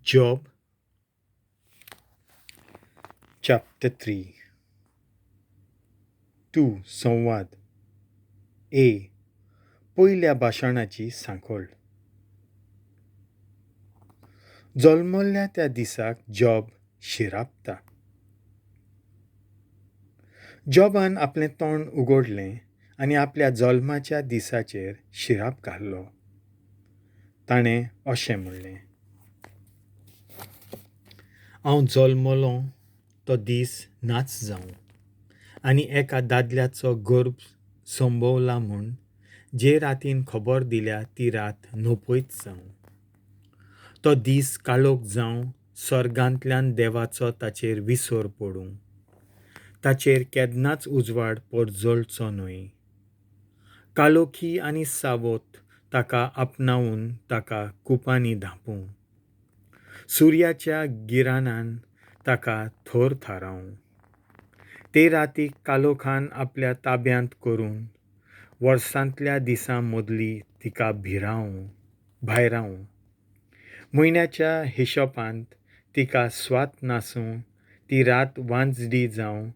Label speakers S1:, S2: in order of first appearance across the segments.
S1: Job chapter 3. 2 संवाद. ए. पयल्या भाशणाची सांखळ. जल्मल्ल्या त्या दिसाक जॉब शिरापता. जॉबान आपलें तोंड उगडलें आनी आपल्या जल्माच्या दिसाचेर शिराप घालो. ताणें अशें म्हणलें, हांव जल्मलों तो दीस नाच जावं आनी एका दादल्याचो गर्भ संभवला म्हूण जे रातीन खबर दिल्या ती रात नपयत जावं. तो दीस काळोख जावं, सर्गांतल्यान देवाचो ताचेर विसर पडूं, ताचेर केन्नाच उजवाड परजळचो न्हय. काळोखी आनी सावत ताका आपणावन ताका कुपांनी धांपूं, सुर्याच्या गिराणान ताका थर थारावं. ते रातीक काळोखान आपल्या ताब्यांत करून वर्सांतल्या दिसां मदली तिका भायरावं. म्हयन्याच्या हिशोबांत तिका स्वात नासूं, ती रात वांजडी जावं,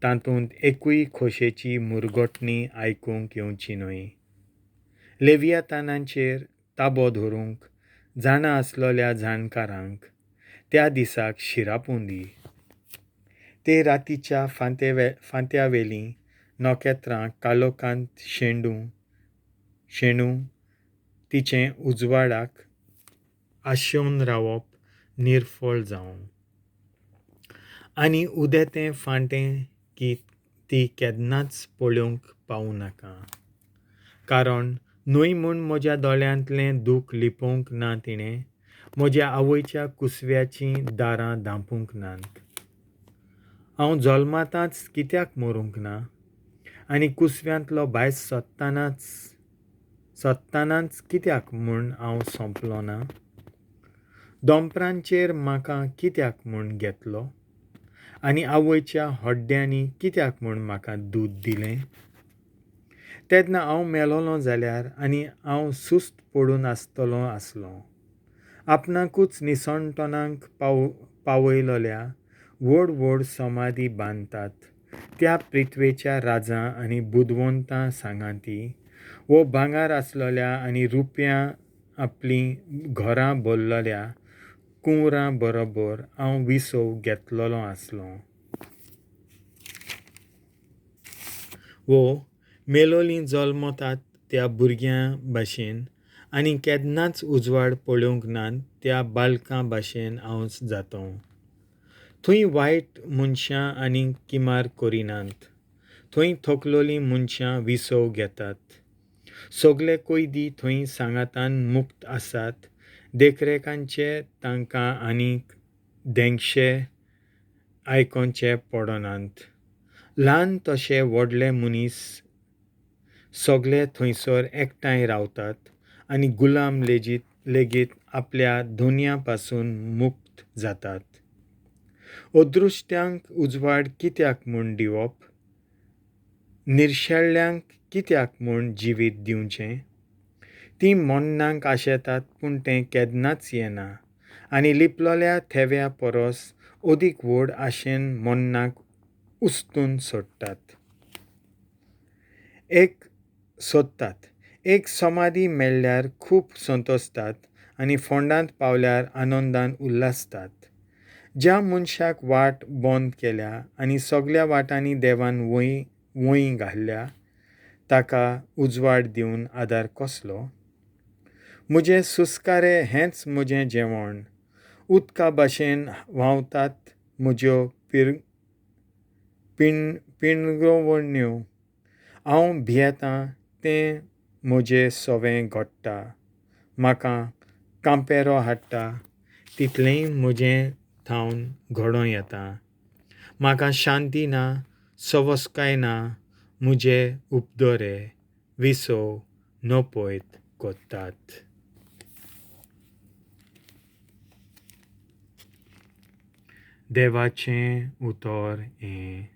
S1: तातूंत एकूय खोशेची मुरगटणी आयकूंक येवची न्हय. लेवियातानाचेर ताबो धरूंक जाणा आसलेल्या जाणकारांक त्या दिसाक शिरापूं दी. ते रातीच्या फांत्यावेलीं नखेत्रां काळोखांत शेणूं, तिचें उजवाडाक आशेवन रावप निर्फळ जावं. आनी उदेतें फांटें ती केन्नाच पळोवंक पावूं नाका. कारण न्हय म्हूण म्हज्या दोळ्यांतलें दूख लिपोवंक ना तिणें, म्हज्या आवयच्या कुसव्याचीं दारां धांपूंक नात. हांव जल्मताच कित्याक मरूंक ना आनी कुसव्यांतलो भायर सोदतानाच कित्याक म्हूण हांव सोंपलो ना? दोंपरांचेर म्हाका कित्याक म्हूण घेतलो आनी आवयच्या हड्ड्यांनी कित्याक म्हूण म्हाका दूद दिलें? तेन्ना हांव मेलोलो जाल्यार आनी हांव सुस्त पडून आसतलो आसलों. आपणाकूच निसणटणाक पावयलोल्या व्हड व्हड समाधी बांदतात त्या पृथ्वेच्या राजा आनी बुदवंतां सांगाती, वो भांगर आसलोल्या आनी रुपया आपलीं घरां भरलेल्या कुंवरां बरोबर हांव विसव घेतलेलो आसलों. वो मेलोलीं जल्मतात त्या भुरग्यां भाशेन आनी केन्नाच उजवाड पळोवंक नात त्या बालकां भाशेन हांव जातो. थंय वायट मनशां आनी किमार करिनात, थंय थकलोलीं मनशां विसव घेतात. सगले कैदी थंय सांगातान मुक्त आसात, देखरेखांचे तांकां आनीक धेंगशे आयकोवचे पडनात. ल्हान तशे व्हडले मनीस सगले थंयसर एकठांय रावतात आनी गुलाम लेगीत आपल्या धोनया पासून मुक्त जातात. अदृश्ट्यांक उजवाड कित्याक म्हूण दिवप? निर्शेल्ल्यांक कित्याक म्हूण जिवीत दिवचें? तीं मरणाक आशेतात पूण तें केन्नाच येना आनी लिपलोल्या थेव्या परस अदीक व्हड आशेन मरणाक उस्तून सोडटात. एक समाधी मेळ्ळ्यार खूब संतोसतात आनी फोंडांत पावल्यार आनंदान उल्हासतात. ज्या मनशाक वाट बंद केल्या आनी सगल्या वाटांनी देवान वंय घाल्या ताका उजवाड दिवन आदार कसलो? म्हजें सुस्कारे हेंच म्हजें जेवण, उदका भाशेन व्हांवतात म्हज्यो पिणगवण्यो. हांव भियेतां तें म्हजें सवें घडटा, म्हाका कांपेरो हाडटा तितलेंय म्हजें थावन घडोवं येता. म्हाका शांती ना, सवसकाय ना, म्हजे उपदरे विसव नपयत करतात. देवाचें उतर हें.